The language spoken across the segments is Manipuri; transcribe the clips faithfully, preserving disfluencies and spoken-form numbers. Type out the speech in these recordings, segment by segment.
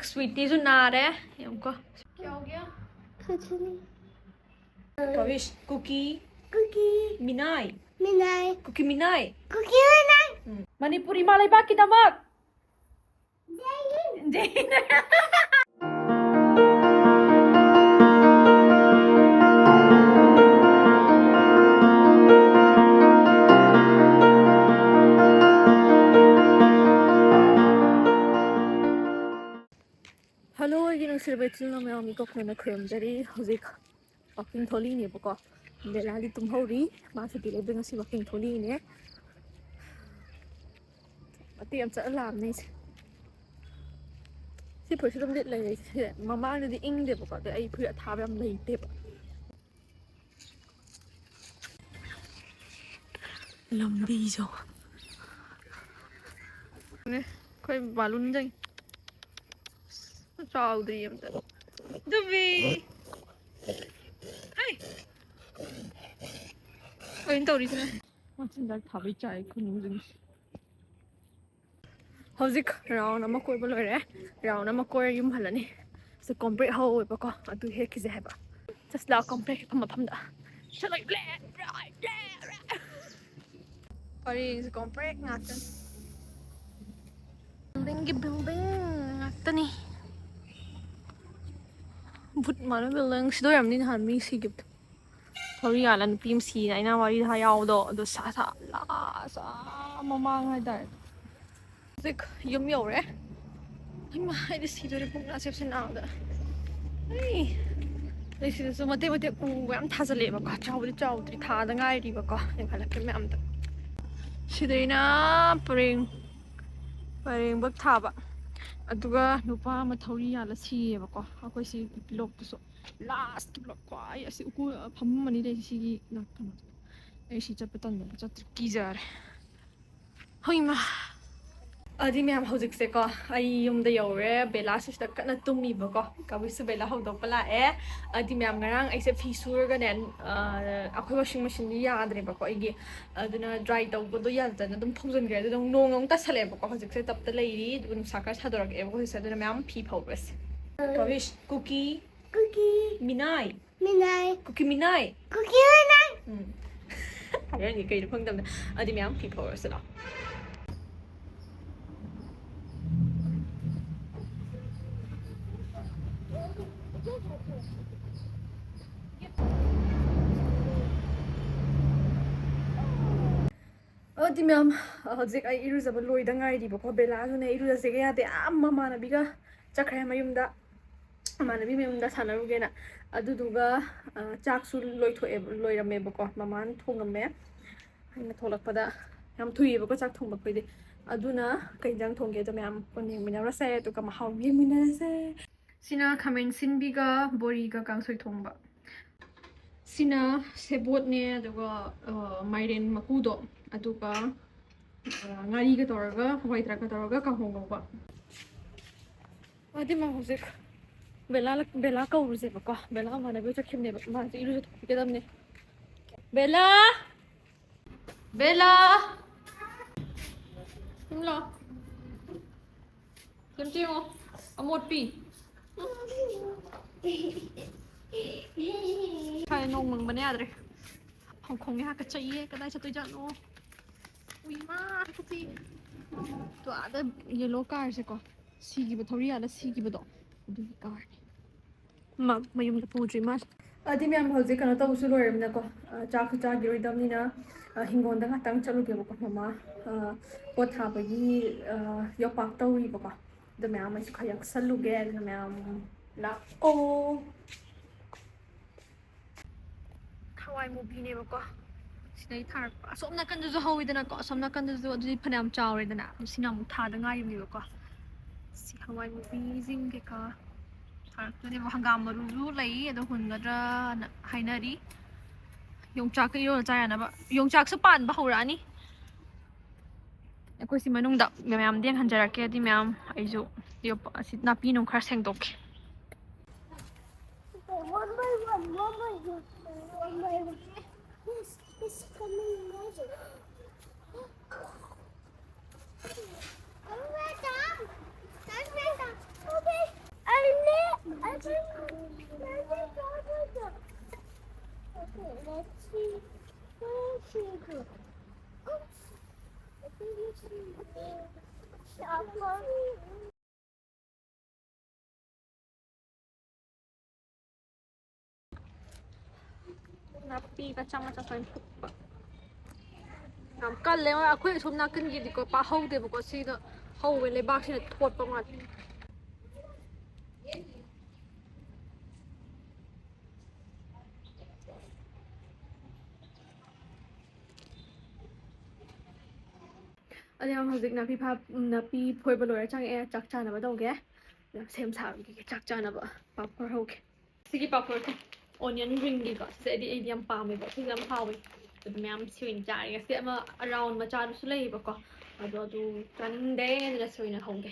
ꯁ꯭ꯋꯤꯇꯤꯁꯨ ꯅꯥꯔꯦ꯫ ꯌꯦꯡꯉꯨꯀꯣ꯫ ꯀꯧꯏꯁ ꯀꯨꯀꯤ ꯀꯨꯀꯤ ꯃꯤꯅꯥꯏ꯫ ꯃꯤꯅꯥꯏ꯫ ꯀꯨꯀꯤ ꯃꯤꯅꯥꯏ꯫ ꯀꯨꯀꯤ ꯃꯤꯅꯥꯏ꯫ ꯎꯝ꯫ ꯃꯅꯤꯄꯨꯔ ꯏꯃꯥ ꯂꯩꯕꯥꯛꯀꯤꯗꯃꯛ꯫ ꯖꯩ ꯍꯤꯟ꯫ ꯖꯩ ꯍꯤꯟ꯫ ꯍꯜꯂꯣ, ꯑꯩꯒꯤ ꯅꯨꯡꯁꯤꯔꯕ ꯏꯆꯤꯜ ꯏꯅꯥꯎ ꯃꯌꯥꯝ, ꯏꯀꯣꯛ ꯈꯣꯏꯅ ꯈꯨꯔꯨꯝꯖꯔꯤ꯫ ꯍꯧꯖꯤꯛ ꯋꯥꯛꯀꯤꯡ ꯊꯣꯛꯂꯤꯅꯦꯕꯀꯣ꯫ ꯕꯦꯂꯥꯗꯤ ꯇꯨꯝꯍꯧꯔꯤ꯫ ꯃꯥ ꯁꯨꯇꯤ ꯂꯩꯕ ꯉꯁꯤ ꯋꯥꯛꯀꯤꯡ ꯊꯣꯛꯂꯤꯅꯦ꯫ ꯃꯇꯦꯛ ꯑꯃ ꯆꯠꯂ ꯂꯥꯛꯑꯕꯅꯦ ꯑꯩꯁꯦ꯫ ꯁꯤ ꯐꯨꯔꯤꯠꯁꯦ ꯑꯗꯨꯝ ꯂꯤꯠ ꯂꯩꯔꯦ ꯑꯩꯁꯦ꯫ ꯃꯃꯥꯡꯗꯗꯤ ꯏꯪꯗꯦꯕꯀꯣ, ꯑꯗꯩ ꯑꯩ ꯐꯨꯔꯤꯠ ꯑꯊꯥꯕ ꯌꯥꯝ ꯂꯩꯇꯦꯕ꯫ ꯂꯝꯕꯤꯁꯨ꯫ ꯑꯩꯈꯣꯏ ꯕꯥꯂꯨꯟ ꯆꯪꯉꯤ꯫ ꯆꯥꯎꯗ꯭ꯔꯤ ꯑꯝꯇ꯫ ꯗꯨꯕꯤ꯫ ꯍꯩ꯫ ꯀꯩꯅꯣ ꯇꯧꯔꯤꯁꯤꯅ? ꯃꯆꯤꯟꯖꯥꯛ ꯊꯥꯕꯩ ꯆꯥꯏ ꯈꯨꯅꯨꯁꯤꯡꯁꯦ꯫ ꯍꯧꯖꯤꯛ ꯔꯥꯎꯟ ꯑꯃ ꯀꯣꯏꯕ ꯂꯣꯏꯔꯦ꯫ ꯔꯥꯎꯟ ꯑꯃ ꯀꯣꯏꯔ ꯌꯨꯝ ꯍꯜꯂꯅꯤ꯫ ꯁꯤ ꯀꯣꯝꯄ꯭ꯔꯦꯛ ꯍꯧꯋꯦꯕꯀꯣ, ꯑꯗꯨ ꯍꯦꯛꯈꯤꯁꯦ ꯍꯥꯏꯕ꯫ ꯆꯠꯁꯤ ꯂꯥꯛꯑꯣ, ꯀꯣꯝꯄ꯭ꯔꯦꯛ ꯍꯦꯛꯐꯝ ꯃꯐꯝꯗ꯫ ꯆꯠꯂꯣ, ꯂꯦꯞ, ꯔꯥꯏꯠ, ꯂꯦꯞ, ꯔꯥꯏꯠ꯫ ꯄꯔꯦꯡꯁꯦ ꯀꯣꯝꯄ꯭ꯔꯦꯛ ꯉꯥꯛꯇꯅꯤ꯫ ꯕꯤꯜꯗꯤꯡꯒꯤ ꯕꯤꯜꯗꯤꯡ ꯉꯥꯛꯇꯅꯤ꯫ ꯕꯨꯠ ꯃꯥꯟꯕ ꯕꯤꯜꯗꯤꯡ ꯁꯤꯗ ꯑꯣꯏꯔꯝꯅꯤ ꯅꯍꯥꯟ ꯃꯤ ꯁꯤꯈꯤꯕꯗꯣ꯫ ꯊꯧꯔꯤ ꯌꯥꯜꯂ ꯅꯨꯄꯤ ꯑꯃ ꯁꯤꯅ ꯑꯩꯅ ꯋꯥꯔꯤ ꯌꯥꯎꯕꯗꯣ, ꯑꯗꯨ ꯁꯥ ꯁꯥ ꯂꯥꯁ ꯑꯥ ꯃꯃꯥꯡ ꯍꯥꯏꯇꯥꯔꯦ꯫ ꯍꯧꯖꯤꯛ ꯌꯨꯝ ꯌꯧꯔꯦ꯫ ꯏꯃꯥ, ꯑꯩꯗꯤ ꯁꯤꯗꯣꯔꯦ ꯄꯨꯛ ꯅꯥꯁꯦꯞꯁꯦ ꯅꯥꯕꯗ꯫ ꯑꯩ, ꯑꯗꯩ ꯁꯤꯗꯁꯨ ꯃꯇꯦꯛ ꯃꯇꯦꯛ ꯎ ꯃꯌꯥꯝ ꯊꯥꯖꯤꯜꯂꯛꯑꯦꯕꯀꯣ꯫ ꯆꯥꯎꯕꯗꯤ ꯆꯥꯎꯗ꯭ꯔꯤ, ꯊꯥꯗ ꯉꯥꯏꯔꯤꯕꯀꯣ꯫ ꯌꯦꯡꯈꯠꯂꯛꯀꯦ ꯃꯌꯥꯝꯗꯣ꯫ ꯁꯤꯗꯩꯅ ꯄꯔꯦꯡ, ꯄꯔꯦꯡꯕꯛ ꯊꯥꯕ꯫ ꯑꯗꯨꯒ ꯅꯨꯄꯥ ꯑꯃ ꯊꯧꯔꯤ ꯌꯥꯜꯂ ꯁꯤꯌꯦꯕꯀꯣ꯫ ꯑꯩꯈꯣꯏ ꯁꯤ ꯕ꯭ꯂꯣꯛꯇꯨꯁꯨ ꯂꯥꯁꯀꯤ ꯕ꯭ꯂꯣꯛ ꯈ꯭ꯋꯥꯏ ꯑꯁꯤ ꯎꯀꯨ ꯐꯝꯃꯝꯃꯅꯤꯗ ꯑꯩ ꯁꯤꯒꯤ ꯅꯥꯀꯟꯗ꯫ ꯑꯩ ꯁꯤ ꯆꯠꯄ ꯇꯟꯗꯅ ꯆꯠꯇ꯭ꯔꯤ, ꯀꯤꯖꯔꯦ꯫ ꯍꯣꯏꯃꯥ꯫ ꯑꯗꯨꯗꯤ ꯃꯌꯥꯝ, ꯍꯧꯖꯤꯛꯁꯦꯀꯣ, ꯑꯩ ꯌꯨꯝꯗ ꯌꯧꯔꯦ꯫ ꯕꯦꯂꯥꯁꯨ ꯁꯤꯗ ꯀꯟꯅ ꯇꯨꯝꯃꯤꯕꯀꯣ꯫ ꯀꯕꯤꯁꯨ ꯕꯦꯂꯥ ꯍꯧꯗꯣꯛꯄ ꯂꯥꯛꯑꯦ꯫ ꯑꯗꯨꯗꯤ ꯃꯌꯥꯝ, ꯉꯔꯥꯡ ꯑꯩꯁꯦ ꯐꯤ ꯁꯨꯔꯒꯅꯦ, ꯑ, ꯑꯩꯈꯣꯏ washing machineꯗꯤ ꯌꯥꯗ꯭ꯔꯦꯕꯀꯣ ꯑꯩꯒꯤ꯫ ꯑꯗꯨꯅ dry ꯇꯧꯕꯗꯣ ꯌꯥꯗꯗꯅ ꯑꯗꯨꯝ ꯐꯧꯖꯤꯟꯈ꯭ꯔꯦ꯫ ꯑꯗꯨ ꯑꯗꯨꯝ ꯅꯣꯡ ꯑꯃꯨꯛ ꯇꯥꯁꯜꯂꯛꯑꯦꯕꯀꯣ꯫ ꯍꯧꯖꯤꯛꯁꯦ ꯇꯞꯇ ꯂꯩꯔꯤ꯫ ꯑꯗꯨꯒ ꯅꯨꯡꯁꯥ ꯈꯔ ꯁꯥꯗꯣꯔꯛꯑꯦꯕꯀꯣ ꯍꯧꯖꯤꯛꯁꯦ꯫ ꯑꯗꯨꯅ ꯃꯌꯥꯝ ꯐꯤ ꯐꯧꯔꯁꯦ꯫ ꯀꯕꯤꯁ, ꯀꯨꯀꯤ꯫ ꯀꯨꯀꯤ꯫ ꯃꯤꯅꯥꯏ꯫ ꯃꯤꯅꯥꯏ꯫ ꯀꯨꯀꯤ ꯃꯤꯅꯥꯏ꯫ ꯀꯨꯀꯤ ꯃꯤꯅꯥꯏ꯫ ꯎꯝ꯫ ꯍꯥꯏꯔꯅꯤ ꯀꯩꯅꯣ ꯈꯪꯗꯕꯅꯦ꯫ ꯑꯗꯨꯗꯤ ꯃꯌꯥꯝ ꯐꯤ ꯐꯧꯔꯁꯤ ꯂꯥꯛꯑꯣ꯫ ꯑꯗꯨꯗꯤ ꯃꯌꯥꯝ, ꯍꯧꯖꯤꯛ ꯑꯩ ꯏꯔꯨꯖꯕ ꯂꯣꯏꯗ ꯉꯥꯏꯔꯤꯕꯀꯣ꯫ ꯕꯦꯂꯥꯁꯨꯅꯦ ꯏꯔꯨꯖꯁꯦꯒ ꯌꯥꯗꯦ, ꯑꯥ ꯃꯃꯥꯟꯅꯕꯤꯒ ꯆꯠꯈ꯭ꯔꯦ ꯃꯌꯨꯝꯗ꯫ ꯃꯃꯥꯟꯅꯕꯤ ꯃꯌꯨꯝꯗ ꯁꯥꯟꯅꯔꯨꯒꯦꯅ꯫ ꯑꯗꯨꯗꯨꯒ, ꯑ, ꯆꯥꯛꯁꯨ ꯂꯣꯏꯊꯣꯛꯑꯦ, ꯂꯣꯏꯔꯝꯃꯦꯕꯀꯣ꯫ ꯃꯃꯥꯅ ꯊꯣꯡꯉꯝꯃꯦ꯫ ꯑꯩꯅ ꯊꯣꯛꯂꯛꯄꯗ ꯌꯥꯝ ꯊꯨꯏꯌꯦꯕꯀꯣ ꯆꯥꯛ ꯊꯣꯡꯕ ꯑꯩꯈꯣꯏꯗꯤ꯫ ꯑꯗꯨꯅ ꯀꯩ ꯏꯟꯖꯥꯡ ꯊꯣꯡꯒꯦꯗꯣ ꯃꯌꯥꯝ ꯄꯨꯟꯅ ꯌꯦꯡꯃꯤꯟꯅꯔꯁꯦ, ꯑꯗꯨꯒ ꯃꯍꯥꯎ ꯌꯦꯡꯃꯤꯟꯅꯔꯁꯦ꯫ ꯁꯤꯅ ꯈꯥꯃꯦꯟ ꯁꯤꯟꯕꯤꯒ ꯕꯣꯔꯤꯒ ꯀꯥꯡꯁꯣꯏ ꯊꯣꯡꯕ꯫ ꯁꯤꯅ ꯁꯦꯕꯣꯠꯅꯦ, ꯑꯗꯨꯒ, ꯑ, ꯃꯥꯏꯔꯦꯟ ꯃꯀꯨꯗꯣ, ꯑꯗꯨꯒ, ꯑ, ꯉꯥꯔꯤꯒ ꯇꯧꯔꯒ, ꯍꯋꯥꯏ ꯊ꯭ꯔꯥꯛꯀ ꯇꯧꯔꯒ ꯀꯥꯡꯍꯧ ꯉꯧꯕ꯫ ꯑꯗꯨꯗꯤ ꯃꯥ ꯍꯧꯖꯤꯛ ꯕꯦꯂꯥ, ꯕꯦꯂꯥ ꯀꯧꯔꯨꯁꯦꯕꯀꯣ꯫ ꯕꯦꯂꯥ ꯃꯃꯥꯟꯅꯕꯤ ꯆꯠꯈꯤꯕꯅꯦꯕ꯫ ꯃꯥꯁꯦ ꯏꯔꯨꯖꯊꯣꯛꯄꯤꯒꯗꯕꯅꯦ꯫ ꯕꯦꯂꯥ! ꯕꯦꯂꯥ! ꯁꯨꯝ ꯂꯥꯎ꯫ ꯁꯨꯝ ꯌꯦꯡꯉꯣ꯫ ꯑꯃꯣꯠꯄꯤ꯫ ꯐꯔꯦ, ꯅꯣꯡ ꯃꯪꯕꯅ ꯌꯥꯗ꯭ꯔꯦ꯫ ꯐꯥꯎꯈꯣꯡꯁꯦ ꯍꯥꯀꯠꯆꯩꯌꯦ꯫ ꯀꯗꯥꯏ ꯆꯠꯇꯣꯏꯖꯥꯠꯅꯣ? ꯎꯏ ꯃꯥ, ꯍꯥꯀꯠꯆꯩ꯫ ꯇꯣ, ꯑꯥꯗ yellow car ꯁꯦꯀꯣ, ꯁꯤꯈꯤꯕ, ꯊꯧꯔꯤ ꯑꯥꯗ ꯁꯤꯈꯤꯕꯗꯣ, ꯑꯗꯨꯒꯤ car ꯅꯦ꯫ ꯃꯥ ꯃꯌꯨꯝꯗ ꯄꯨꯗ꯭ꯔꯤ ꯃꯥꯜꯂꯦ꯫ ꯑꯗꯨꯗꯤ ꯃꯌꯥꯝ, ꯍꯧꯖꯤꯛ ꯀꯩꯅꯣ ꯇꯧꯕꯁꯨ ꯂꯣꯏꯔꯕꯅꯤꯅꯀꯣ, ꯑ, ꯆꯥꯛꯁꯨ ꯆꯥꯈꯤꯔꯣꯏꯗꯕꯅꯤꯅ, ꯑ, ꯍꯤꯡꯒꯣꯜꯗ ꯉꯥꯛꯇꯪ ꯆꯠꯂꯨꯒꯦꯕꯀꯣ꯫ ꯃꯃꯥ, ꯑ, ꯄꯣꯠ ꯊꯥꯕꯒꯤ, ꯑ, ꯌꯣꯄꯥꯛ ꯇꯧꯔꯤꯕꯀꯣ꯫ ꯑꯗꯨ ꯃꯌꯥꯝ ꯑꯩꯁꯨ ꯈꯔ ꯌꯥꯎꯁꯜꯂꯨꯒꯦ꯫ ꯑꯗꯨꯅ ꯃꯌꯥꯝ ꯂꯥꯛꯑꯣ꯫ ꯍꯋꯥꯏ ꯃꯨꯕꯤꯅꯦꯕꯀꯣ꯫ ꯁꯤꯗꯩ ꯊꯥꯔꯛꯄ꯫ ꯑꯁꯣꯝ ꯅꯥꯀꯟꯗꯁꯨ ꯍꯧꯋꯤꯗꯅꯀꯣ, ꯑꯁꯣꯝ ꯅꯥꯀꯟꯗꯁꯨ꯫ ꯑꯗꯨꯗꯤ ꯐꯅꯌꯥꯝ ꯆꯥꯎꯔꯦꯗꯅ꯫ ꯑꯗꯨ ꯁꯤꯅ ꯑꯃꯨꯛ ꯊꯥꯗ ꯉꯥꯏꯔꯤꯕꯅꯦꯕꯀꯣ꯫ ꯁꯤ ꯍꯋꯥꯏ ꯃꯨꯕꯤꯁꯤꯡ ꯀꯩꯀꯥ ꯊꯥꯔꯛꯇꯣꯏꯅꯦꯕ꯫ ꯍꯪꯒꯥꯝ ꯃꯔꯨꯁꯨ ꯂꯩ, ꯑꯗꯣ ꯍꯨꯟꯒꯗ꯭ꯔꯥꯅ ꯍꯥꯏꯅꯔꯤ꯫ ꯌꯣꯡꯆꯥꯛꯀ ꯏꯔꯣꯜꯂ ꯆꯥ ꯌꯥꯅꯕ꯫ ꯌꯣꯡꯆꯥꯛꯁꯨ ꯄꯥꯟꯕ ꯍꯧꯔꯛꯑꯅꯤ꯫ ꯑꯩꯈꯣꯏ ꯁꯤ ꯃꯅꯨꯡꯗ ꯃꯌꯥꯝꯗ ꯌꯦꯡꯍꯟꯖꯔꯛꯀꯦ꯫ ꯑꯗꯨꯗꯤ ꯃꯌꯥꯝ ꯑꯩꯁꯨ ꯌꯣꯞ-, ꯑꯁꯤ ꯅꯥꯄꯤ ꯅꯨꯡ ꯈꯔ ꯁꯦꯡꯗꯣꯛꯀꯦ꯫ One by one, one by one, one by one. Yes, it's coming, guys. Okay, let's see. Where she go? Oops. I think it's ꯅꯥꯄꯤ ꯃꯆꯥ ꯃꯆꯥ ꯁꯨꯃꯥꯏꯅ ꯐꯨꯛꯄ꯫ ꯌꯥꯝ ꯀꯜꯂꯦ꯫ ꯑꯩꯈꯣꯏ ꯑꯁꯣꯝ ꯅꯥꯀꯟꯒꯤꯗꯤꯀꯣ ꯄꯥꯛ ꯍꯧꯗꯦꯕꯀꯣ꯫ ꯁꯤꯗ ꯍꯧꯋꯦ, ꯂꯩꯕꯥꯛꯁꯤꯅ ꯊꯣꯠꯄ ꯃꯥꯜꯂꯦ꯫ ꯑꯗꯣ ꯌꯥꯝ ꯍꯧꯖꯤꯛ ꯅꯥꯄꯤ ꯐꯥ-, ꯅꯥꯄꯤ ꯐꯣꯏꯕ ꯂꯣꯏꯔ ꯆꯪꯉꯛꯑꯦ꯫ ꯆꯥꯛ ꯆꯥꯅꯕ ꯇꯧꯒꯦ꯫ ꯌꯥꯝ ꯁꯦꯝ ꯁꯥꯕꯒꯤ ꯆꯥꯛ ꯆꯥꯅꯕ ꯄꯥꯐꯣꯔ ꯍꯧꯒꯦ꯫ ꯁꯤꯒꯤ ꯄꯥꯐꯣꯔꯁꯦ onion ring ꯒꯤꯀꯣ, ꯁꯤꯁꯦ ꯑꯩꯗꯤ, ꯑꯩꯗꯤ ꯌꯥꯝ ꯄꯥꯝꯃꯦꯕ꯫ ꯁꯤꯁꯦ ꯌꯥꯝ ꯍꯥꯎꯋꯦ꯫ ꯑꯗꯨ ꯃꯌꯥꯝ ꯁꯤ ꯑꯣꯏꯅ ꯆꯥꯔꯒꯦ꯫ ꯁꯤ ꯑꯃ round ꯃꯆꯥꯗꯨꯁꯨ ꯂꯩꯌꯦꯕꯀꯣ, ꯑꯗꯣ ꯑꯗꯨ ꯆꯥꯅꯤꯡꯗꯦ꯫ ꯑꯗꯨꯅ ꯁꯤ ꯑꯣꯏꯅ ꯍꯧꯒꯦ꯫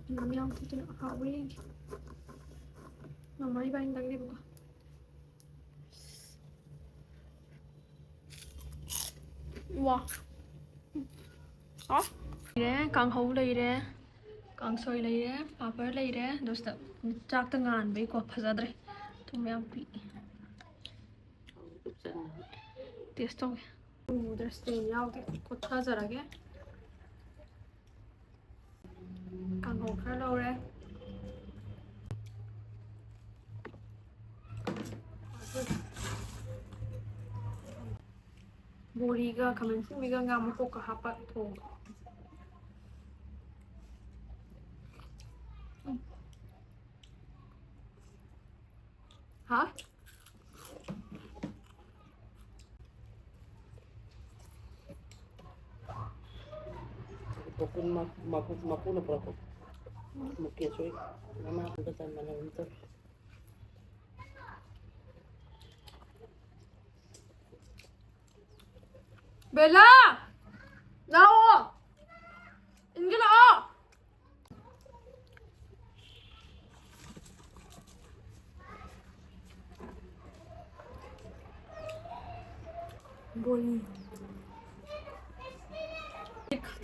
ꯃꯌꯥꯝ ꯌꯥꯎꯗꯦ, ꯑꯗꯨꯅ ꯑꯍꯥꯎꯕ ꯌꯦꯡꯒꯦ꯫ ꯃꯃꯥ ꯏꯕꯥꯅꯤꯗꯪꯅꯦꯕꯀꯣ꯫ ꯋꯥ꯫ ꯑ? ꯂꯩꯔꯦ, ꯀꯥꯡꯍꯧ ꯂꯩꯔꯦ, ꯀꯥꯡꯁꯣꯏ ꯂꯩꯔꯦ, ꯄꯥꯄꯔ ꯂꯩꯔꯦ, ꯑꯗꯨ ꯁꯤꯗ ꯆꯥꯛꯇ ꯉꯥꯟꯕꯩꯀꯣ ꯐꯖꯗ꯭ꯔꯦ꯫ ꯊꯨꯝ ꯌꯥꯝ ꯄꯤꯛꯏ꯫ Taste ꯇꯧꯒꯦ꯫ ꯎꯗ꯭ꯔꯦ, stain ꯌꯥꯎꯗꯦ꯫ ꯀꯣꯠꯊꯖꯔꯒꯦ꯫ ꯀꯥꯡꯍꯧ ꯈꯔ ꯂꯧꯔꯦ꯫ ꯕꯣꯔꯤꯒ ꯈꯥꯃꯦꯟ ꯑꯁꯤꯟꯕꯤꯒ ꯉꯥ ꯃꯀꯣꯛꯀ ꯍꯥꯞꯄ ꯊꯣꯡꯕ꯫ ꯍꯥ? ꯃꯄꯨꯅ ꯄꯨꯔꯛꯄ꯫ ꯃꯨꯀꯦꯁ ꯍꯣꯏ ꯃꯃꯥ ꯈꯛꯇ ꯆꯟꯕꯅꯦ ꯑꯗꯨꯝ ꯇꯧꯔꯦ꯫ ꯕꯦꯂꯥ! ꯂꯥꯛꯑꯣ! ꯏꯟꯒꯦ ꯂꯥꯛꯑꯣ! ꯕꯣꯔꯤ꯫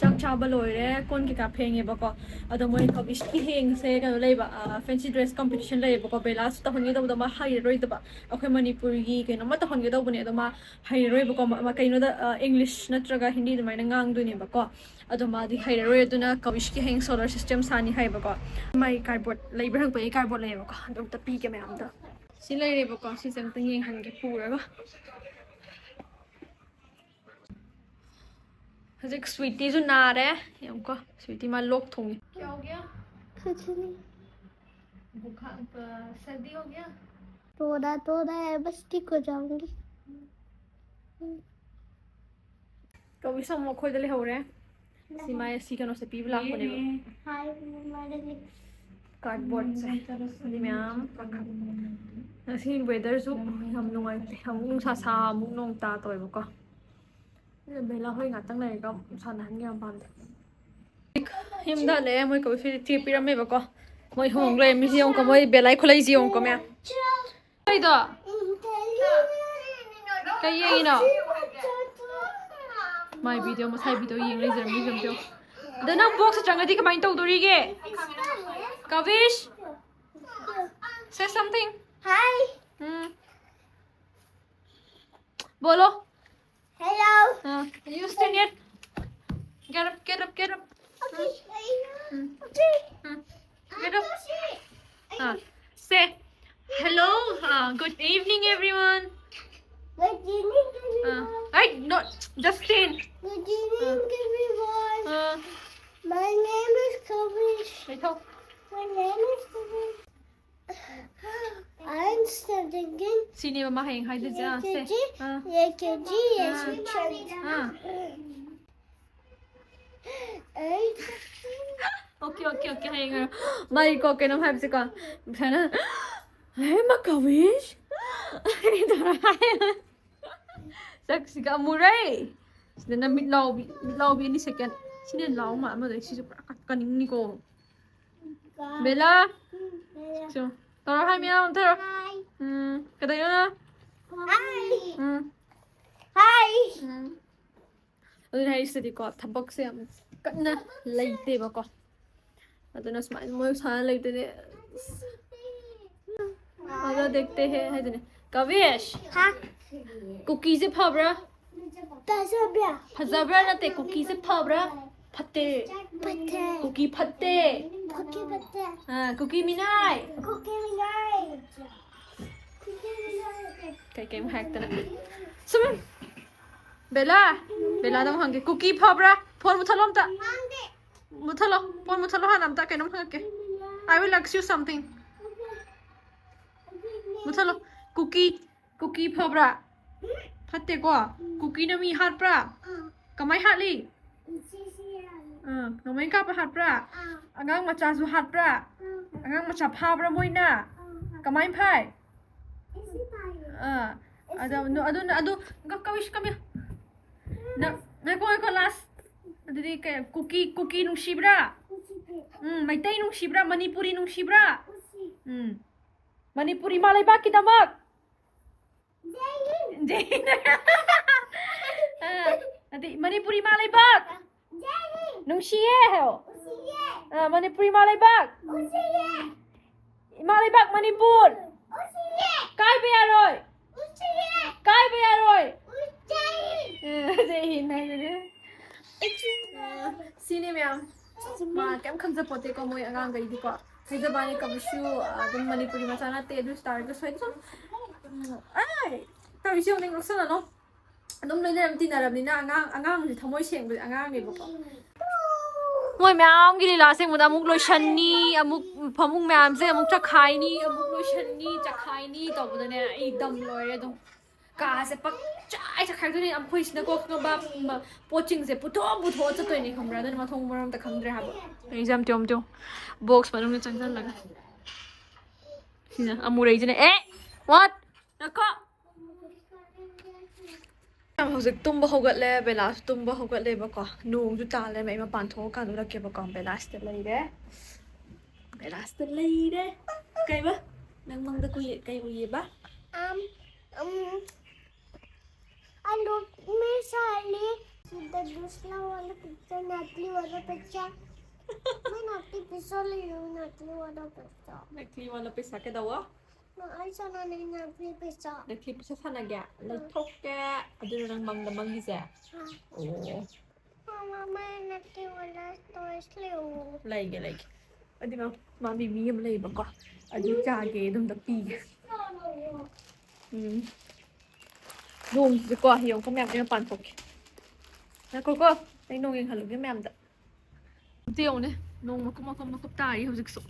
ꯆꯥꯛ ꯆꯥꯕ ꯂꯣꯏꯔꯦ, ꯀꯣꯟ ꯀꯩꯀꯥ ꯐꯦꯡꯉꯦꯕꯀꯣ꯫ ꯑꯗꯣ ꯃꯣꯏ ꯀꯕꯤꯁꯀꯤ ꯍꯌꯦꯡꯁꯦ ꯀꯩꯅꯣ ꯂꯩꯕ, ꯐꯦꯟꯁꯤ ꯗ꯭ꯔꯦꯁ ꯀꯝꯄꯤꯇꯤꯁꯟ ꯂꯩꯌꯦꯕꯀꯣ꯫ ꯕꯦꯂꯥꯁꯨ ꯇꯧꯍꯟꯒꯦ ꯇꯧꯕꯗꯣ ꯃꯥ ꯍꯩꯔꯔꯣꯏꯗꯕ, ꯑꯩꯈꯣꯏ ꯃꯅꯤꯄꯨꯔꯒꯤ ꯀꯩꯅꯣꯝꯃ ꯇꯧꯍꯟꯒꯦ ꯇꯧꯕꯅꯦ, ꯑꯗꯣ ꯃꯥ ꯍꯩꯔꯔꯣꯏꯕꯀꯣ꯫ ꯃ-, ꯃ-, ꯀꯩꯅꯣꯗ, ꯑ, ꯏꯪꯂꯤꯁ ꯅꯠꯇ꯭ꯔꯒ ꯍꯤꯟꯗꯤ ꯑꯗꯨꯃꯥꯏꯅ ꯉꯥꯡꯗꯣꯏꯅꯦꯕꯀꯣ꯫ ꯑꯗꯣ ꯃꯥꯗꯤ ꯍꯩꯔꯔꯣꯏ, ꯑꯗꯨꯅ ꯀꯕꯤꯁꯀꯤ ꯍꯌꯦꯡ ꯁꯣꯂꯔ ꯁꯤꯁꯇꯦꯝ ꯁꯥꯅꯤ ꯍꯥꯏꯌꯦꯕꯀꯣ꯫ ꯃꯥꯏ ꯀꯥꯔꯗꯕꯣꯔꯗ ꯂꯩꯕ꯭ꯔꯥ ꯍꯪꯕ, ꯑꯩ ꯀꯥꯔꯗꯕꯣꯔꯗ ꯂꯩꯌꯦꯕꯀꯣ, ꯑꯗꯨ ꯑꯝꯇ ꯄꯤꯒꯦ ꯃꯌꯥꯝꯗ꯫ ꯁꯤ ꯂꯩꯔꯦꯕꯀꯣ, ꯁꯤꯁꯦ ꯑꯝꯇ ꯌꯦꯡꯍꯟꯒꯦ ꯄꯨꯔꯒ꯫ ꯍꯧꯖꯤꯛ ꯁ꯭ꯋꯤꯇꯤꯁꯨ ꯅꯥꯔꯦ꯫ ꯌꯦꯡꯉꯨꯀꯣ, ꯁ꯭ꯋꯤꯇꯤ ꯃꯥ ꯂꯣꯛ ꯊꯨꯡꯉꯤ꯫ क्या हो गया? कुछ नहीं। बुखार, अ, सर्दी हो गया? थोड़ा थोड़ा है, बस ठीक हो जाऊंगी। ꯀꯕꯤꯁ ꯑꯃꯨꯛ ꯑꯩꯈꯣꯏꯗ ꯂꯩꯍꯧꯔꯦ꯫ ꯁꯤ ꯃꯥꯏ, ꯁꯤ ꯀꯩꯅꯣꯁꯦ ꯄꯤꯕ ꯂꯥꯛꯄꯅꯦꯕ꯫ ꯍꯥꯏ, ꯃꯥꯗꯤ꯫ ꯀꯥꯔꯗꯕꯣꯔꯗꯁꯦ꯫ ꯑꯗꯨꯗꯤ ꯃꯌꯥꯝ ꯀꯥꯈꯠ-, ꯉꯁꯤ ꯋꯦꯗꯔꯁꯨ ꯌꯥꯝ ꯅꯨꯡꯉꯥꯏꯇꯦ꯫ ꯑꯃꯨꯛ ꯅꯨꯡꯁꯥ ꯁꯥ, ꯑꯃꯨꯛ ꯅꯣꯡ ꯇꯥ ꯇꯧꯋꯦꯕꯀꯣ꯫ ꯑꯗꯨꯅ ꯕꯦꯂꯥ ꯍꯣꯏ ꯉꯥꯛꯇꯪ ꯂꯩꯔꯒ ꯑꯃꯨꯛ ꯁꯥꯟꯅꯍꯟꯒꯦ ꯃꯄꯥꯟꯗ꯫ ꯌꯨꯝꯗ ꯍꯜꯂꯛꯑꯦ꯫ ꯃꯣꯏ ꯀꯕꯤꯁ ꯍꯣꯏꯗꯤ ꯆꯦ ꯄꯤꯔꯝꯃꯦꯕꯀꯣ꯫ ꯃꯣꯏ ꯍꯣꯡ ꯂꯩꯔꯝꯃꯤꯁꯦ ꯌꯦꯡꯉꯨꯀꯣ꯫ ꯃꯣꯏ ꯕꯦꯂꯥꯏ ꯈꯨꯂꯩꯁꯦ ꯌꯦꯡꯉꯨꯀꯣ ꯃꯌꯥꯝ꯫ ꯀꯩꯗꯣ? ꯀꯩ ꯌꯦꯡꯉꯤꯅꯣ? ꯃꯥꯏ ꯚꯤꯗꯤꯑꯣ, ꯃꯁꯥꯏ ꯚꯤꯗꯤꯑꯣ ꯌꯦꯡ ꯂꯩꯖꯔꯝꯃꯤ, ꯌꯦꯡꯕꯤꯌꯨ꯫ ꯑꯗꯣ ꯅꯪ ꯕꯣꯛꯁꯇ ꯆꯪꯉꯗꯤ ꯀꯃꯥꯏꯅ ꯇꯧꯗꯣꯔꯤꯒꯦ? ꯀꯕꯤꯁ? Say something. Hi. ꯎꯝ꯫ बोलो। Hello. हाँ, you stand here. Get up, get up, get up. Okay. Hmm. Okay. Hmm. Get up. हाँ, say hello. हाँ, good evening, everyone. Good evening, everyone. हाँ, hey, no, Justin. Good evening, everyone. हाँ। My name is Kavish. बैठो। My name is Kavish. I'm studying in ꯁꯤꯅꯦꯕ ꯃꯥ ꯍꯌꯦꯡ ꯍꯥꯏꯗꯣꯏꯁꯦ꯫ ꯑꯥ, ꯁꯦ꯫ ꯑꯥ꯫ ꯑꯥ꯫ Okay, okay, okay, ꯍꯌꯦꯡ ꯍꯥꯏꯔꯣ꯫ ꯃꯥꯒꯤꯀꯣ, ꯀꯩꯅꯣꯝ ꯍꯥꯏꯕꯁꯦꯀꯣ, ꯁꯨꯃꯥꯏꯅ, "ꯍꯦ, ꯃꯥ ꯀꯕꯤꯁ?" ꯁꯛꯁꯤꯒ ꯑꯃꯨꯔꯩ꯫ ꯁꯤꯗꯅ ꯃꯤꯠ ꯂꯥꯎꯕꯤ, ꯃꯤꯠ ꯂꯥꯎꯕꯤ ꯑꯅꯤ ꯁꯦꯀꯦꯟ꯫ ꯁꯤꯅ ꯂꯥꯎ ꯃꯥ ꯑꯃꯗ ꯁꯤꯁꯨ ꯄꯨꯔꯥ ꯀꯟ-, ꯀꯟꯅꯤꯡꯅꯤꯀꯣ꯫ ꯕꯦꯂꯥ꯫ ꯁꯣ꯫ ꯇꯧꯔꯣ ꯍꯥꯏ ꯃꯌꯥꯝ ꯑꯃ ꯇꯧꯔꯣ꯫ ꯎꯝ꯫ ꯀꯩꯗꯧꯔꯤꯅꯣ ꯅꯪ? ꯎꯝ꯫ ꯎꯝ꯫ ꯑꯗꯨꯅ ꯍꯥꯏꯔꯤꯁꯤꯗꯤꯀꯣ, ꯊꯕꯛꯁꯦ ꯌꯥꯝ ꯀꯟꯅ ꯂꯩꯇꯦꯕꯀꯣ꯫ ꯑꯗꯨꯅ ꯁꯨꯃꯥꯏꯅ ꯃꯣꯏ ꯁꯥꯟꯅ ꯂꯩꯕꯗꯨꯗꯤ, ꯑꯁ, ꯃꯖꯥ ꯗꯦꯈꯇꯦ ꯍꯦ ꯍꯥꯏꯗꯨꯅꯦ꯫ ꯀꯕꯤꯁ! ꯍꯥ? ꯀꯨꯀꯤꯁꯦ ꯐꯕ꯭ꯔꯥ? ꯐꯖꯕ꯭ꯔꯥ? ꯐꯖꯕ꯭ꯔꯥ ꯅꯠꯇꯦ, ꯀꯨꯀꯤꯁꯦ ꯐꯕ꯭ꯔꯥ? ꯐꯠꯇꯦ꯫ ꯐꯠꯇꯦ꯫ ꯀꯨꯀꯤ ꯐꯠꯇꯦ꯫ ꯀꯨꯀꯤ ꯐꯠꯇꯦ꯫ ꯑꯥ, ꯀꯨꯀꯤ ꯃꯤꯅꯥꯏ꯫ ꯀꯨꯀꯤ ꯃꯤꯅꯥꯏ꯫ ꯀꯨꯀꯤ ꯃꯤꯅꯥꯏ꯫ ꯀꯩ ꯀꯩꯝ ꯍꯥꯏꯔꯛꯇꯅ꯫ ꯁꯨꯝ꯫ ꯕꯦꯂꯥ! ꯕꯦꯂꯥꯗ ꯑꯃꯨꯛ ꯍꯪꯒꯦ꯫ ꯀꯨꯀꯤ ꯐꯕ꯭ꯔꯥ? ꯐꯣꯟ ꯃꯨꯠꯊꯠꯂꯣ ꯑꯝꯇ꯫ ꯃꯨꯠꯊꯠꯂꯣ꯫ ꯐꯣꯟ ꯃꯨꯠꯊꯠꯂꯣ ꯍꯥꯟꯅ ꯑꯝꯇ꯫ ꯀꯩꯅꯣꯝ ꯍꯪꯉꯛꯀꯦ꯫ I will ask you something. ꯃꯨꯠꯊꯠꯂꯣ꯫ ꯀꯨꯀꯤ, ꯀꯨꯀꯤ ꯐꯕ꯭ꯔꯥ? ꯐꯠꯇꯦꯀꯣ? ꯀꯨꯀꯤꯅ ꯃꯤ ꯍꯥꯠꯄ꯭ꯔꯥ? ꯀꯃꯥꯏ ꯍꯥꯠꯂꯤ? ꯑꯥ, ꯅꯣꯡꯃꯩ ꯀꯥꯞꯄ ꯍꯥꯠꯄ꯭ꯔꯥ? ꯑꯉꯥꯡ ꯃꯆꯥꯁꯨ ꯍꯥꯠꯄ꯭ꯔꯥ? ꯑꯉꯥꯡ ꯃꯆꯥ ꯐꯥꯕ꯭ꯔꯥ ꯃꯣꯏꯅ? ꯀꯃꯥꯏ ꯐꯥꯏ? ꯑꯥ, ꯑꯗ-, ꯅꯣ-, ꯑꯗꯨꯅ, ꯑꯗꯨ, ꯀ-, ꯀꯕꯤꯁ, come here. ꯅ-, ꯉꯥꯏꯈꯣ, ꯉꯥꯏꯈꯣ, last. ꯑꯗꯨꯗꯤ ꯀꯩ, ꯀꯨꯀꯤ, ꯀꯨꯀꯤ ꯅꯨꯡꯁꯤꯕ꯭ꯔꯥ? ꯎꯝ, ꯃꯩꯇꯩ ꯅꯨꯡꯁꯤꯕ꯭ꯔꯥ? ꯃꯅꯤꯄꯨꯔꯤ ꯅꯨꯡꯁꯤꯕ꯭ꯔꯥ? ꯎꯝ꯫ ꯃꯅꯤꯄꯨꯔ ꯏꯃꯥ ꯂꯩꯕꯥꯛꯀꯤꯗꯃꯛ꯫ ꯖꯩ ꯍꯤꯟ꯫ ꯑꯥ, ꯑꯗꯩ ꯃꯅꯤꯄꯨꯔꯤ ꯏꯃꯥ ꯂꯩꯕꯥꯛ꯫ ꯖꯩ ꯍꯤꯟ꯫ ꯅꯨꯡꯁꯤꯌꯦ ꯍꯥꯏꯌꯣ꯫ ꯅꯨꯡꯁꯤꯌꯦ꯫ ꯑꯥ, ꯃꯅꯤꯄꯨꯔꯤ ꯏꯃꯥ ꯂꯩꯕꯥꯛ꯫ ꯅꯨꯡꯁꯤꯌꯦ꯫ ꯏꯃꯥ ꯂꯩꯕꯥꯛ ꯃꯅꯤꯄꯨꯔ꯫ ꯅꯨꯡꯁꯤꯌꯦ꯫ ꯀꯥꯏꯕ ꯌꯥꯔꯣꯏ꯫ ꯅꯨꯡꯁꯤꯌꯦ꯫ ꯀꯥꯏꯕ ꯌꯥꯔꯣꯏ꯫ ꯅꯨꯡꯁꯤꯌꯦ꯫ ꯑꯥ, ꯖꯩ ꯍꯤꯟ ꯍꯥꯏꯗꯨꯅꯦ꯫ ꯑꯥ, ꯁꯤꯅꯦ ꯃꯌꯥꯝ꯫ ꯃꯥ ꯀꯩꯝ ꯈꯪꯖꯄꯣꯠꯇꯦꯀꯣ ꯃꯣꯏ ꯑꯉꯥꯡꯈꯩꯗꯤꯀꯣ꯫ ꯍꯥꯏꯖꯕ ꯋꯥꯅꯤ, ꯀꯕꯤꯁꯨ, ꯑ, ꯑꯗꯨꯝ ꯃꯅꯤꯄꯨꯔꯤ ꯃꯆꯥ ꯅꯠꯇꯦ, ꯑꯗꯨ ꯑꯣꯏ ꯇꯥꯔꯒꯁꯨ ꯍꯥꯏꯗꯤ ꯁꯨꯝ, ꯎꯝ, ꯑꯥꯏ! ꯇꯧꯔꯤꯁꯦ ꯌꯦꯡꯉꯨꯅꯦ, ꯅꯣꯛꯁꯜꯂꯅꯣ꯫ ꯑꯗꯨꯝ ꯂꯣꯏꯅꯔ ꯇꯤꯟꯅꯔꯕꯅꯤꯅ ꯑꯉꯥꯡ, ꯑꯉꯥꯡꯁꯦ ꯊꯃꯣꯏ ꯁꯦꯡꯕꯁꯦ ꯑꯉꯥꯡꯅꯦꯕꯀꯣ꯫ ꯃꯣꯏ ꯃꯌꯥꯝꯒꯤ ꯂꯤꯂꯥ ꯑꯁꯦꯡꯕꯗ ꯑꯃꯨꯛ ꯂꯣꯏꯁꯟꯅꯤ, ꯑꯃꯨꯛ ꯐꯃꯨꯡ ꯃꯌꯥꯝꯁꯦ ꯑꯃꯨꯛ ꯆꯈꯥꯏꯅꯤ, ꯑꯃꯨꯛ ꯂꯣꯏꯁꯟꯅꯤ, ꯆꯈꯥꯏꯅꯤ ꯇꯧꯕꯗꯅꯦ ꯑꯩ ꯗꯝ ꯂꯣꯏꯔꯦ ꯑꯗꯨꯝ꯫ ꯀꯥꯁꯦ ꯄꯪꯆꯥꯏ ꯆꯈꯥꯏꯗꯣꯏꯅꯦ꯫ ꯑꯩꯈꯣꯏꯁꯤꯅꯀꯣ ꯈꯪꯉꯕ, ꯃ-, ꯄꯣꯠꯁꯤꯡꯁꯦ ꯄꯨꯊꯣꯛ ꯄꯨꯊꯣꯛꯑ ꯆꯠꯇꯣꯏꯅꯦ ꯈꯪꯕ꯭ꯔꯥ? ꯑꯗꯨꯅ ꯃꯊꯣꯡ ꯃꯔꯝ ꯑꯝꯇ ꯈꯪꯗ꯭ꯔꯦ ꯍꯥꯏꯕ꯫ ꯑꯩꯁꯦ ꯌꯥꯝ ꯇꯤꯌꯣꯝ ꯇꯤꯌꯣꯝ꯫ ꯕꯣꯛꯁ ꯃꯅꯨꯡꯗ ꯆꯪꯁꯜꯂꯒ꯫ ꯁꯤꯅ ꯑꯃꯨꯔꯩꯁꯤꯅ, ꯑꯦ! What? ꯉꯥꯏꯈꯣ꯫ ꯍꯧꯖꯤꯛ ꯇꯨꯝꯕ ꯍꯧꯒꯠꯂꯦ, ꯕꯦꯂꯥꯁꯨ ꯇꯨꯝꯕ ꯍꯧꯒꯠꯂꯦꯕꯀꯣ꯫ ꯅꯣꯡꯁꯨ ꯇꯥ ꯂꯩꯔꯝꯃꯦ꯫ ꯑꯩ ꯃꯄꯥꯟ ꯊꯣꯛꯑꯀꯥꯟꯗ ꯎꯠꯂꯛꯀꯦꯕꯀꯣ꯫ ꯕꯦꯂꯥꯁꯤꯗ ꯂꯩꯔꯦ, ꯕꯦꯂꯥꯁꯤꯗ ꯂꯩꯔꯦ꯫ ꯀꯩꯕ? ꯅꯪ ꯃꯪꯗ ꯀꯨꯏ-, ꯀꯩ ꯎꯏꯌꯦꯕ? ꯑꯝ, ꯑꯝ, ꯑꯂꯨ ꯃꯦꯁꯥꯂꯤ꯫ ꯁꯤꯗ ꯗꯨꯁꯂꯥ ꯋꯥꯂꯥ ꯄꯤꯛꯆꯔ, ꯅꯥꯇꯂꯤ ꯋꯥꯂꯥ ꯄꯤꯛꯆꯔ꯫ ꯃꯥꯏ ꯅꯥꯇꯂꯤ ꯄꯤꯛꯆꯔ ꯂꯩꯌꯦ, ꯅꯥꯇꯂꯤ ꯋꯥꯂꯥ ꯄꯤꯛꯆꯔ꯫ ꯅꯥꯇꯂꯤ ꯋꯥꯂꯥ ꯄꯤꯛꯆꯔ ꯀꯩꯗꯧꯋꯣ? ꯅꯪ ꯑꯩ ꯁꯥꯟꯅꯅꯤꯡꯉꯦ ꯅꯥꯇꯂꯤ ꯄꯤꯛꯆꯔ꯫ ꯅꯥꯇꯂꯤ ꯄꯤꯛꯆꯔ ꯁꯥꯟꯅꯒꯦ? ꯂꯩꯊꯣꯛꯀꯦ꯫ ꯑꯗꯨꯅ ꯅꯪ ꯃꯪꯗ ꯃꯪꯒꯤꯁꯦ? ꯑꯥ꯫ ꯑꯣ꯫ ꯃꯃꯥ, ꯃꯥꯏ ꯅꯥꯇꯂꯤ ꯋꯥꯂꯥ ꯇꯣꯏꯁ ꯂꯩꯌꯦ꯫ ꯂꯩꯒꯦ, ꯂꯩꯒꯦ꯫ ꯑꯗꯨꯅ ꯃꯥ ꯃꯤꯃꯤ ꯑꯃ ꯂꯩꯌꯦꯕꯀꯣ꯫ ꯑꯗꯨ ꯆꯥꯒꯦ, ꯑꯗꯨꯝꯇ ꯄꯤꯒꯦ꯫ ꯎꯝ꯫ ꯅꯣꯡꯁꯤꯁꯨꯀꯣ, ꯌꯦꯡꯉꯨꯀꯣ, ꯃꯌꯥꯝꯁꯦ ꯃꯄꯥꯟ ꯊꯣꯛꯀꯦ꯫ ꯉꯥꯏꯈꯣꯀꯣ, ꯑꯩ ꯅꯣꯡ ꯌꯦꯡꯍꯜꯂꯨꯒꯦ ꯃꯌꯥꯝꯗ꯫ ꯑꯝꯇ ꯌꯦꯡꯉꯨꯅꯦ, ꯅꯣꯡ ꯃꯀꯨꯞ ꯃꯀꯨꯞ ꯃꯀꯨꯞ ꯇꯥꯔꯤ ꯍꯧꯖꯤꯛꯁꯨ꯫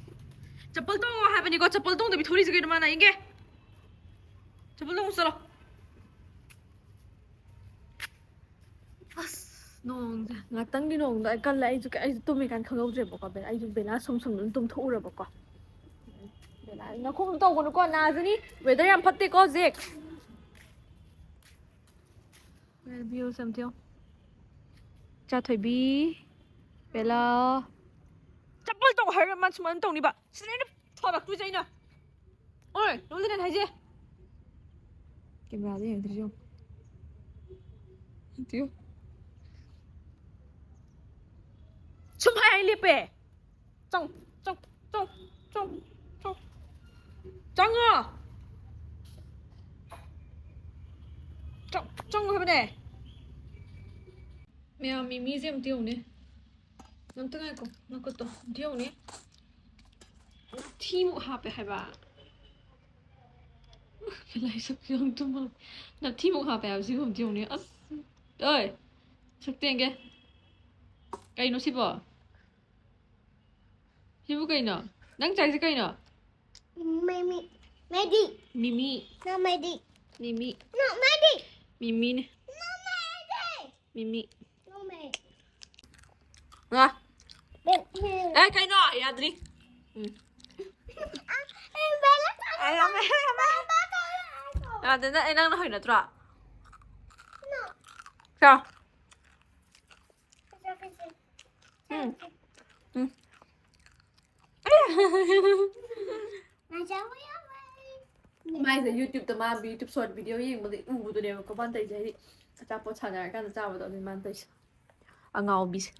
ꯆꯄꯜ ꯇꯣꯡꯉꯣ ꯍꯥꯏꯕꯅꯤꯀꯣ, ꯆꯄꯜ ꯇꯣꯡꯗꯕꯤ ꯊꯣꯛꯂꯛꯏꯁꯦ ꯀꯩꯅꯣ ꯃꯥꯅ? ꯌꯦꯡꯒꯦ꯫ ꯆꯄꯜ ꯇꯣꯡꯉꯣ ꯆꯠꯂꯣ꯫ ꯑꯁ, ꯅꯣꯡꯁꯦ ꯉꯥꯛꯇꯪꯗꯤ ꯅꯣꯡꯗꯣ ꯑꯩ ꯀꯜꯂꯦ꯫ ꯑꯩꯁꯨ, ꯑꯩꯁꯨ ꯇꯨꯝꯃꯤ ꯀꯥꯏꯅ ꯈꯪꯍꯧꯗ꯭ꯔꯦꯕꯀꯣ꯫ ꯕꯦꯂꯥ, ꯑꯩꯁꯨ ꯕꯦꯂꯥ ꯁꯨꯝ ꯁꯨꯝ ꯑꯗꯨꯝ ꯇꯨꯝꯊꯣꯛꯎꯔꯕꯀꯣ꯫ ꯕꯦꯂꯥ, ꯅꯈꯣꯡꯗꯣ ꯇꯧꯒꯅꯨꯀꯣ, ꯅꯥꯖꯅꯤ꯫ Weather ꯌꯥꯝ ꯐꯠꯇꯦꯀꯣ ꯍꯧꯖꯤꯛ꯫ Views ꯑꯝꯇ ꯌꯦꯡꯉꯣ꯫ ꯆꯥꯊꯣꯏꯕꯤ, ꯕꯦꯂꯥ꯫ ꯆꯄꯜ ꯇꯧ ꯍꯥꯏꯔꯒ ꯃꯥ ꯁꯨꯃꯥꯏꯅ ꯇꯧꯅꯤꯕ꯫ ꯁꯤꯗ ꯑꯩꯅ ꯊꯥꯔꯛꯇꯣꯏꯁꯦ ꯑꯩꯅ꯫ ꯑꯣꯏ, ꯅꯣꯡꯗꯅꯦ ꯍꯥꯏꯁꯦ꯫ ꯀꯦꯃꯦꯔꯥꯗ ꯌꯦꯡꯗ꯭ꯔꯤꯁꯦ ꯌꯦꯡꯉꯣ꯫ ꯑꯝꯇ ꯌꯦꯡꯉꯣ꯫ ꯁꯨꯝ ꯍꯥꯏ ꯍꯥꯏ ꯂꯦꯞꯄꯦ꯫ ꯆꯪ, ꯆꯪ, ꯆꯪ, ꯆꯪ, ꯆꯪ꯫ ꯆꯪꯉꯣ꯫ ꯆꯪ, ꯆꯪꯉꯣ ꯍꯥꯏꯕꯅꯦ꯫ ꯃꯌꯥꯝ ꯃꯤꯃꯤꯁꯦ ꯑꯝꯇ ꯌꯦꯡꯉꯨꯅꯦ꯫ ꯑꯝꯇ ꯉꯥꯏꯈꯣ, ꯉꯥꯏꯈꯣ ꯇꯣ, ꯑꯝꯇ ꯌꯦꯡꯉꯨꯅꯦ꯫ ꯅꯞꯊꯤꯃꯨꯛ ꯍꯥꯞꯄꯦ ꯍꯥꯏꯕ꯫ ꯂꯥꯏꯁꯛ ꯌꯥꯝ ꯇꯨꯝꯕ꯫ ꯅꯞꯊꯤꯃꯨꯛ ꯍꯥꯞꯄꯦ ꯍꯥꯏꯕ ꯁꯤꯕꯨ ꯑꯝꯇ ꯌꯦꯡꯉꯨꯅꯦ꯫ ꯑꯁ꯫ ꯑꯣꯏ꯫ ꯁꯛꯇꯦꯡꯒꯦ꯫ ꯀꯩꯅꯣ ꯁꯤꯕꯣ? ꯁꯤꯕꯨ ꯀꯩꯅꯣ? ꯅꯪ ꯆꯥꯏꯁꯦ ꯀꯩꯅꯣ? ꯃꯤꯃꯤ꯫ ꯃꯦꯗꯤ꯫ ꯃꯤꯃꯤ꯫ ꯅꯣ ꯃꯦꯗꯤ꯫ ꯃꯤꯃꯤ꯫ ꯅꯣ ꯃꯦꯗꯤ꯫ ꯃꯤꯃꯤꯅꯦ꯫ ꯅꯣ ꯃꯦꯗꯤ꯫ ꯃꯤꯃꯤ꯫ ꯅꯣ ꯃꯦ-꯫ ꯉꯥ꯫ ꯑꯦ꯫ ꯑꯦ, ꯀꯩꯅꯣ? ꯌꯥꯗ꯭ꯔꯤ꯫ ꯎꯝ꯫ ꯑꯦ, ꯕꯦꯂꯥ ꯆꯥ-꯫ ꯑꯦ, ꯌꯥꯝꯃꯦ, ꯌꯥꯝꯃꯦ꯫ ꯕꯦꯂꯥ ꯆꯥ-꯫ ꯌꯥꯗꯦ, ꯅꯪ, ꯑꯦ, ꯅꯪꯅ ꯍꯣꯏ ꯅꯠꯇ꯭ꯔꯣ? ꯅꯣ꯫ ꯆꯥꯎ꯫ ꯎꯝ꯫ ꯎꯝ꯫ ꯃꯥꯏꯁꯦ YouTube-ꯇ ꯃꯥ YouTube short video ꯌꯦꯡꯕꯗ ꯎꯕꯗꯨꯅꯦꯕꯀꯣ ꯃꯥꯅ ꯇꯧꯔꯤꯁꯦ, ꯍꯥꯏꯗꯤ ꯑꯆꯥꯄꯣꯠ ꯁꯥꯟꯅꯔꯀꯥꯟꯗ ꯆꯥꯕꯗꯣ ꯑꯗꯨꯅꯦ ꯃꯥꯅ ꯇꯧꯔꯤꯁꯦ꯫ ꯑꯉꯥꯎꯕꯤꯁꯦ꯫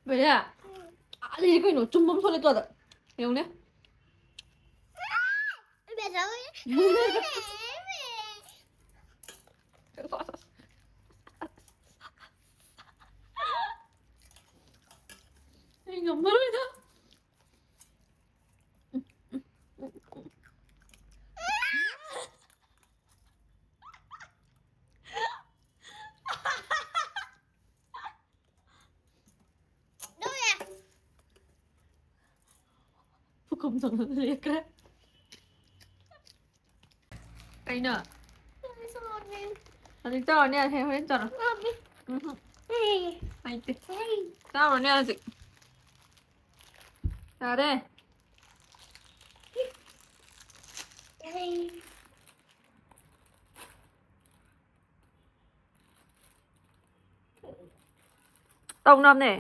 ꯕꯦꯂꯥ, ꯑꯥꯗꯩꯗꯤ ꯀꯩꯅꯣ ꯆꯨꯝꯕ ꯑꯃ ꯊꯣꯛꯂꯛꯑꯦ ꯇꯣ ꯑꯥꯗ꯫ ꯌꯦꯡꯉꯨꯅꯦ꯫ ꯑꯩ ꯉꯝꯃꯔꯣꯏꯗ꯫ ꯄꯨꯈꯝ ꯆꯪꯉꯒ ꯂꯦꯛꯈ꯭ꯔꯦ꯫ ꯀꯩꯅꯣ? ꯍꯧꯖꯤꯛ ꯇꯧꯔꯅꯤ, ꯍꯌꯦꯡ ꯍꯣꯔꯦꯟ ꯇꯧꯔꯣ꯫ ꯎꯝꯍꯨꯝ꯫ ꯍꯩꯇꯦ꯫ ꯇꯧꯔꯅꯤ ꯍꯧꯖꯤꯛ꯫ ꯌꯥꯔꯦ꯫ ꯇꯧꯅꯕꯅꯦ꯫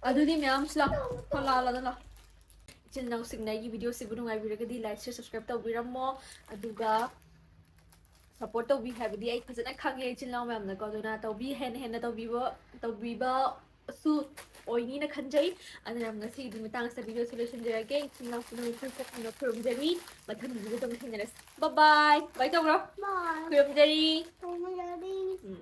ꯑꯗꯨꯗꯤ ꯃꯌꯥꯝꯁꯨ ꯂꯥꯛꯑꯣ꯫ ꯂꯥꯛꯑꯣ, ꯂꯥꯛꯑꯣ, ꯂꯥꯛꯑꯣ꯫ ꯏꯆꯤꯟ ꯏꯅꯥꯎꯁꯤꯡꯅ ꯑꯩꯒꯤ video ꯁꯤꯕꯨ ꯅꯨꯡꯉꯥꯏꯕꯤꯔꯒꯗꯤ like, share, subscribe ꯇꯧꯕꯤꯔꯝꯃꯣ꯫ ꯑꯗꯨꯒ support ꯇꯧꯕꯤ ꯍꯥꯏꯕꯗꯤ ꯑꯩ ꯐꯖꯅ ꯈꯪꯉꯦ ꯏꯆꯤꯟ ꯏꯅꯥꯎ ꯃꯌꯥꯝꯅꯀꯣ꯫ ꯑꯗꯨꯅ ꯇꯧꯕꯤ, ꯍꯦꯟꯅ ꯍꯦꯟꯅ ꯇꯧꯕꯤꯕ, ꯇꯧꯕꯤꯕꯁꯨ ꯑꯣꯏꯅꯤꯅ ꯈꯟꯖꯩ꯫ ꯑꯗꯨꯅ ꯉꯁꯤꯒꯤꯗꯤ ꯃꯇꯥꯡ ꯑꯁꯤꯗ video ꯁꯤ ꯂꯣꯏꯁꯤꯟꯖꯔꯒꯦ꯫ ꯏꯆꯤꯟ ꯏꯅꯥꯎꯁꯤꯡ ꯅꯣꯏ ꯈꯨꯗꯤꯡꯃꯛ ꯈꯨꯔꯨꯝꯖꯔꯤ꯫ ꯃꯊꯪ video ꯗ ꯑꯃꯨꯛ ꯊꯦꯡꯅꯔꯁꯤ꯫ Bye bye꯫ Bye ꯇꯧꯔꯣ꯫ Bye꯫ ꯈꯨꯔꯨꯝꯖꯔꯤ꯫ ꯈꯨꯔꯨꯝꯖꯔꯤ꯫ ꯎꯝ꯫